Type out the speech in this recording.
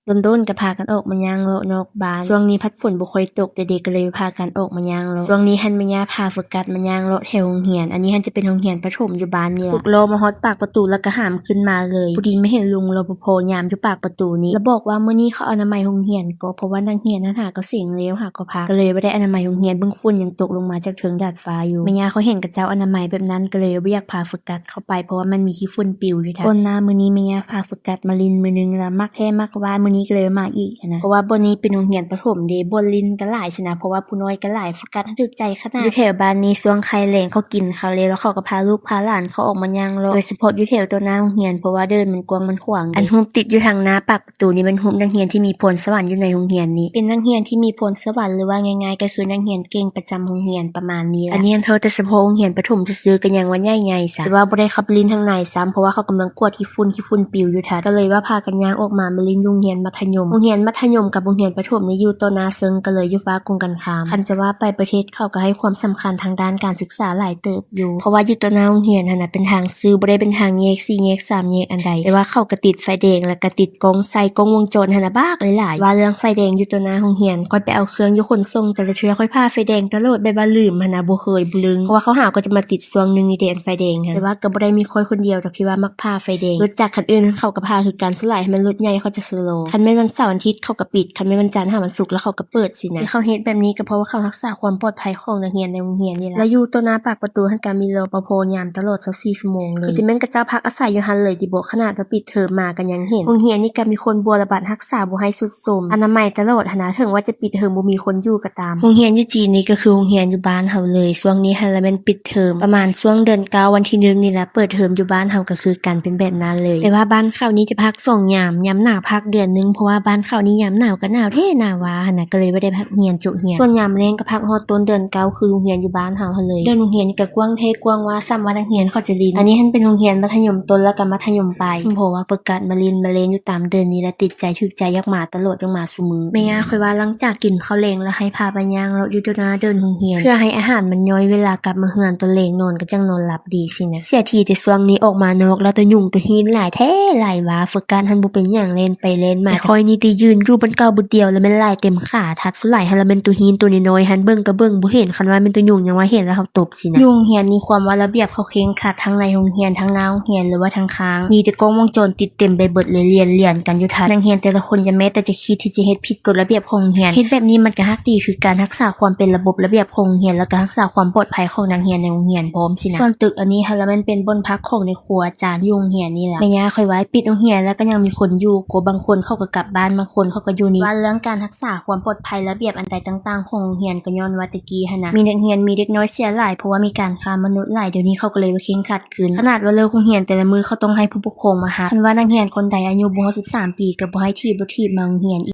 ດົນໆກໍພາກັນອອກມາຍ່າງເລາະນອກບ້ານ. ຊ່ວງນີ້ພັດຝົນບໍ່ຄ່ອຍຕົກເດ ກໍເລີຍພາກັນອອກມາຍ່າງເລາະ. ຊ່ວງນີ້ຫັ້ນແມ່ຍ່າພາໂຟກັສມາຍ່າງເລາະແຖວໂຮງຮຽນ. ອັນນີ້ຫັ້ນຈະເປັນໂຮງຮຽນປະຖົມຢູ່ບ້ານນີ້ແຫຼະ. ສຸກລໍ້ມາຮອດປາກປະຕູແລ້ວກໍຫາມຂຶ້ນມາເລີຍ. ພໍດີມາເຫັນລຸງ ລປພ ຍາມຢູ່ປາກປະຕູນີ້ ແລ້ວບອກວ່າມື້ນີ້ເຂົາອະນາໄມໂຮງຮຽນກໍ ເພາະວ່ານັກຮຽນຫັ້ນຫາກໍເສັງແລ້ວ ຫາກໍພັກ. ກໍເລີຍບໍ່ໄດ້ອະນາໄມໂຮງຮຽນ ເບິ່ງຝຸ່ນຍັງຕົກລົງມາຈາກເທິງດາດຟ້າຢູ່. ແມ່ຍ່າເຂົາເຫັນຂະເຈົ້າອະນາໄມແບບນັ້ນ ກໍເລີຍບໍ່ຢາກພາໂຟກັສ ເຂົ້າໄປ ເພາະວ່າມັນມີຂີ້ຝຸ່ນປິວຢູ່. ກ່ອນໜ້າມື້ນີ້ແມ່ຍ່າພາໂຟກັສມາຫຼິ້ນມື້ໜຶ່ງ ລະມັກແທ້ມັກວ່າ ມື້ນີ້ກໍເລີຍມາອີກຫັ້ນນະ. ເພາະວ່າບ່ອນນີ້ເປັນໂຮງຮຽນປະຖົມເດ ບ່ອນຫຼິ້ນກໍຫຼາຍຊີ້ນະ ເພາະວ່າຜູ້ນ້ອຍກໍຫຼາຍ. ໂຟກັສຖືກໃຈຂະໜາດ. ຢູ່ແຖວບ້ານນີ້ຊ່ວງໄຄແລ້ງເຂົາກິນເຂົ້າແລ້ວ ເຂົາກໍພາລູກພາຫຼານເຂົາອອກມາຍ່າງເລາະ ໂດຍສະເພາະຢູ່ແຖວຕໍ່ໜ້າໂຮງຮຽນ ເພາະວ່າເດີ່ນມັນກວ້າງມັນຂວາງ. ອັນຮູບຕິດຢູ່ທາງໜ້າປາກ ໂຕນີ້ແມ່ນຮູບນັກຮຽນທີ່ມີພອນສະຫວັນຢູ່ໃນໂຮງຮຽນນີ້. ເປັນນັກຮຽນທີ່ມີພອນສະຫວັນ ຫຼືວ່າງ່າຍໆກໍຄືນັກຮຽນເກັ່ງປະຈຳໂຮງຮຽນປະມານນີ້ແຫຼະ. ອັນນີ້ຫັ້ນເວົ້າແຕ່ສະເພາະໂຮງຮຽນປະຖົມຊື່ໆ ກໍຍັງວ່າໃຫຍ່ໆຊະ. ແຕ່ວ່າບໍ່ໄດ້ເຂົ້າໄປຫຼິ້ນທາງໃນຊ້ຳ ເພາະວ່າເຂົາກຳລັງກວາດຂີ້ຝຸ່ນ ຂີ້ຝຸ່ນປິວຢູ່ທັດ. ກໍເລີຍວ່າພາກັນຍ່າງອອກມາ ມາຫຼິ້ນຢູ່ໂຮງຮຽນມັດທະຍົມ. ໂຮງຮຽນມັດທະຍົມກັບໂຮງຮຽນປະຖົມນີ້ຢູ່ຕໍ່ໜ້າເຊິ່ງກັນເລີຍ ຢູ່ຟາກກົງກັນຂ້າມ. ຄັນຈະວ່າໄປປະເທດເຂົາກໍໃຫ້ຄວາມສຳຄັນທາງດ້ານການສຶກສາຫຼາຍເຕີບ ຢູ່ ເພາະວ່າຢູ່ຕໍ່ໜ້າໂຮງຮຽນຫັ້ນນະ ເປັນທາງຊື່ ບໍ່ໄດ້ເປັນທາງແຍກສີ່ແຍກສາມແຍກອັນໃດ. ແຕ່ວ່າເຂົາກະຕິດໄຟແດງ ແລ້ວກະຕິດກ້ອງໃສ່ ກ້ອງວົງຈອນຫັ້ນນະບັກຫຼາຍໆ. ວ່າເລື່ອງໄຟແດງຢູ່ຕໍ່ໜ້າໂຮງຮຽນ ຂ້ອຍໄປເອົາເຄື່ອງຢູ່ຂົນສົ່ງ ແຕ່ລະເທື່ອຂ້ອຍຜ່າໄຟແດງຕະຫຼອດ ແບບວ່າລືມຫັ້ນນະ ບໍ່ເຄີຍບໍ່ລຶ້ງ ເພາະວ່າເຂົາຫາກໍຈະມາຕິດຊ່ວງໜຶ່ງນີ້ເດ ອັນໄຟແດງຫັ້ນ. ແຕ່ວ່າກໍບໍ່ໄດ້ມີຂ້ອຍຄົນດຽວດອກທີ່ວ່າມັກຜ່າໄຟແດງ. ລົດຈັກຄັນອື່ນຫັ້ນເຂົາກໍຜ່າຄືກັນ ສ່ວນຫຼາຍໃຫ້ມັນລົດໃຫຍ່ເຂົາຈະສະໂລ. ຄັນແມ່ນວັນເສົາວັນອາທິດເຂົາກໍປິດ ຄັນແມ່ນວັນຈັນຫາວັນສຸກແລ້ວເຂົາກໍເປີດຊີ້ນະ. ທີ່ເຂົາເຮັດແບບນີ້ກໍເພາະວ່າເຂົາຮັກສາຄວາມປອດໄພຂອງນັກຮຽນໃນໂຮງຮຽນນີ້ແຫຼະ. ແລ້ວຢູ່ຕໍ່ໜ້າປາກປະຕູຫັ້ນກໍມີ ລປພ ຍາມຕະຫຼອດຊາວສີ່ຊົ່ວໂມງເລີຍ. ຄືຈະແມ່ນຂະເຈົ້າພັກອາໄສຢູ່ຫັ້ນເລີຍຕິບໍ ຂະໜາດວ່າປິດເທີມມາກໍຍັງເຫັນ. ໂຮງຮຽນນີ້ກໍມີຄົນບົວລະບັດຮັກສາບໍ່ໃຫ້ຊຸດໂຊມ ອະນາໄມຕະຫຼອດຫັ້ນນະ ເຖິງວ່າຈະປິດເທີມບໍ່ມີຄົນຢູ່ກໍຕາມ. ໂຮງຮຽນຢູ່ຈີນນີ້ກໍຄືໂຮງຮຽນຢູ່ບ້ານເຮົາເລີຍ. ຊ່ວງນີ້ຫັ້ນລະແມ່ນປິດ ເທີມປະມານຊ່ວງເດືອນເກົ້າ ວັນທີໜຶ່ງນີ້ລະ ເປີດເທີມຢູ່ບ້ານເຮົາກໍຄືກັນ ເປັນແບບນັ້ນເລີຍ. ແຕ່ວ່າບ້ານເຂົານີ້ຈະພັກສອງຍາມ ຍາມໜາວພັກເດືອນໜຶ່ງ ເພາະວ່າບ້ານເຂົານີ້ຍາມໜາວກໍໜາວແທ້ໜາວວ່າຫັ້ນນະ ກໍເລີຍບໍ່ໄດ້ພັກຮຽນຈຸຮຽນ. ສ່ວນຍາມແລງກໍພັກຮອດຕົ້ນເດືອນເກົ້າ ຄືໂຮງຮຽນຢູ່ບ້ານເຮົາຫັ້ນເລີຍ. ເດີ່ນໂຮງຮຽນນີ້ກໍກວ້າງແທ້ກວ້າງວ່າ ສ່ຳວ່ານັກຮຽນເຂົາຈະຫຼິ້ນ. ອັນນີ້ຫັ້ນເປັນໂຮງຮຽນມັດທະຍົມຕົ້ນ ແລ້ວກໍມັດທະຍົມປາຍ ສົມພໍວ່າໂຟກັສມາຫຼິ້ນມາເລນຢູ່ຕາມເດີ່ນນີ້ລະ ຕິດໃຈຖືກໃຈ ຢາກມາຕະຫຼອດ ຢາກມາ ມື້. ແມ່ຍ່າຂ້ອຍວ່າຫຼັງຈາກກິນເຂົ້າແລງແລ້ວ ໃຫ້ພາໄປຍ່າງເລາະຢູ່ຕໍ່ໜ້າເດີ່ນໂຮງຮຽນ ເພື່ອໃຫ້ອາຫານມັນຍ່ອຍ ເວລາກັບມາເຮືອນຕອນແລງນອນກໍຈັ່ງນອນຫຼັບດີຊີ້ນະ. ເສຍທີແຕ່ຊ່ວງນີ້ອອກມານອກແລ້ວ ຕາຍຸງຕາຮີນຫຼາຍແທ້ຫຼາຍວ່າ. ໂຟກັສຫັ້ນບໍ່ເປັນຫຍັງ ແລ່ນໄປແລ່ນມາ. ແຕ່ຂ້ອຍນີ້ຕິຢືນຢູ່ບ່ອນເກົ່າບຶດດຽວ ລະແມ່ນຫຼາຍເຕັມຂາ. ທັດສຸດຫຼາຍຫັ້ນລະແມ່ນໂຕຮີນໂຕນ້ອຍໆ ຫັ້ນເບິ່ງກໍເບິ່ງບໍ່ເຫັນ ຄັນວ່າແມ່ນໂຕຍຸງຍັງວ່າເຫັນລະເຮົາຕົບຊີ້ນະ. ຢູ່ໂຮງຮຽນມີຄວາມວ່າລະບຽບເຂົາເຄັ່ງຄັດ ທັງໃນໂຮງຮຽນ ທັງໜ້າໂຮງຮຽນ ຫຼືວ່າທາງຂ້າງ ມີແຕ່ກ້ອງວົງຈອນປິດເຕັມໄປເບິດເລີຍ ລຽນໆກັນຢູ່ທັດ. ນັກຮຽນແຕ່ລະຄົນຢ່າແມ້ແຕ່ຈະຄິດທີ່ຈະເຮັດຜິດກົດລະບຽບຂອງໂຮງຮຽນ. ເຮັດແບບນີ້ມັນກໍຮັກດີຄືການຮັກສາຄວາມເປັນລະບົບລະບຽບຂອງໂຮງຮຽນ ແລ້ວກໍຮັກສາຄວາມປອດໄພຂອງນັກຮຽນໃນໂຮງຮຽນພ້ອມຊີ້ນະ. ສ່ວນຕຶກອັນນີ້ຫັ້ນລະແມ່ນເປັນບ່ອນພັກຂອງໃນຄົວອາຈານຢູ່ໂຮງຮຽນນີ້ລະ. ແມ່ຍ່າຂ້ອຍວ່າປິດໂຮງຮຽນແລ້ວກໍຍັງມີຄົນຢູ່ ກໍບາງຄົນເຂົາກໍກັບບ້ານ ບາງຄົນເຂົາກໍຢູ່ນີ້. ວ່າເລື່ອງການຮັກສາຄວາມປອດໄພ ລະບຽບອັນໃດຕ່າງໆຂອງໂຮງຮຽນ ກໍຍ້ອນວ່າແຕ່ກີ້ຫັ້ນນະ ມີນັກຮຽນ ມີເດັກນ້ອຍເສຍຫຼາຍ ເພາະວ່າມີການຄ້າມະນຸດຫຼາຍ. ດຽວນີ້ເຂົາກໍເລີຍວ່າເຄັ່ງຄັດ ຂຶ້ນ. ຂະໜາດວ່າເລີກໂຮງຮຽນແຕ່ລະມື້ ເຂົາຕ້ອງໃຫ້ຜູ້ປົກຄອງມາຮັບ. ຄັນວ່ານັກຮຽນຄົນໃດອາຍຸບໍ່ຮອດສິບສາມປີ ກໍບໍ່ໃຫ້ຖີບລົດຖີບມາໂຮງຮຽນອີກ.